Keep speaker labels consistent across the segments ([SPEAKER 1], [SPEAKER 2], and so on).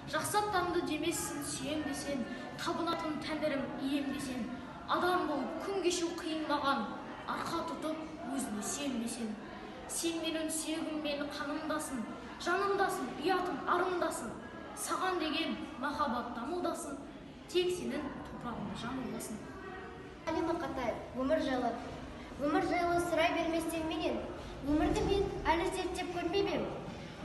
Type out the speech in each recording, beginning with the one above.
[SPEAKER 1] Жақсы аттанды демессің, сүйем десең, табынатын тәңірім, ием десең. Адам болып күн кешу қиын маған, арқа тұтып өзіңе сүйенбесең. Сен менің сүйегім мен қанымдасың, жанымдасың, ұятым, арымдасың. Саған деген махаббат дамылдасын, тек сенің топырағыңда жамылдасын.
[SPEAKER 2] Қали Мақатаев, «Өмір жайлы». Өмір жайлы сұрай берместен менен, өмірді мен әлі зерттеп көрмеп ем.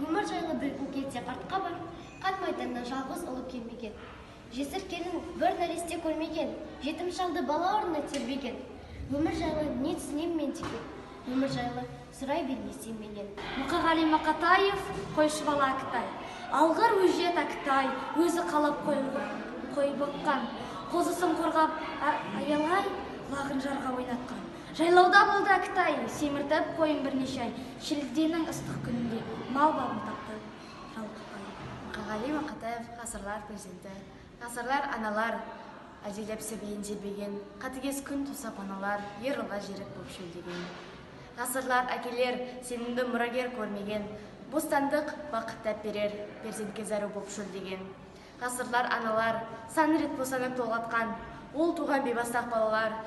[SPEAKER 2] Өмір жайлы білгің келсе, қартқа бар. Қан майданнан жалғыз ұлы келмеген, жесір келін бір нәресте көрмеген, жетім шалды бала орнына тербеген. Өмір жайлы не түсінемін мен деген? Өмір жайлы сұрай берместен менен.
[SPEAKER 3] Мұқағали Мақатаев, «Қойшы бала Кітай». Алғыр, өжет Кітай, өзі қалап қой баққан. Қозысын қорғап аялай, лағын жарға ойнатқан. Жайлауда болды Кітай, семіртіп қойын бірнеше ай. Шілденің ыстық күнінде мал бабын тапты жалықпай.
[SPEAKER 4] Мұқағали Мақатаев, «Ғасырлар перзенті». Ғасырлар аналар әлдилеп сәбиін тербеген, қатыгез күн туса, паналар ер ұлға жерік боп шөлдеген. Ғасырлар әкелер сенімді мұрагер көрмеген, бостандық, бақыт әперер перзентке зәру боп шөлдеген. Ғасырлар аналар сан рет босанып толғатқан, ол туған бейбастақ балалар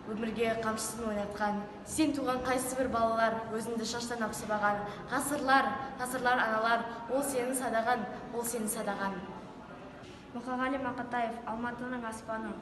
[SPEAKER 4] өмірге қамшысын ойнатқан. Сен туған қайсы бір балалар өзіңді шаштан ап сыбаған? Ғасырлар, ғасырлар аналар, ол сенің садағаң, ол сенің садағаң.
[SPEAKER 3] Мұқағали Мақатаев, «Алматының аспаны».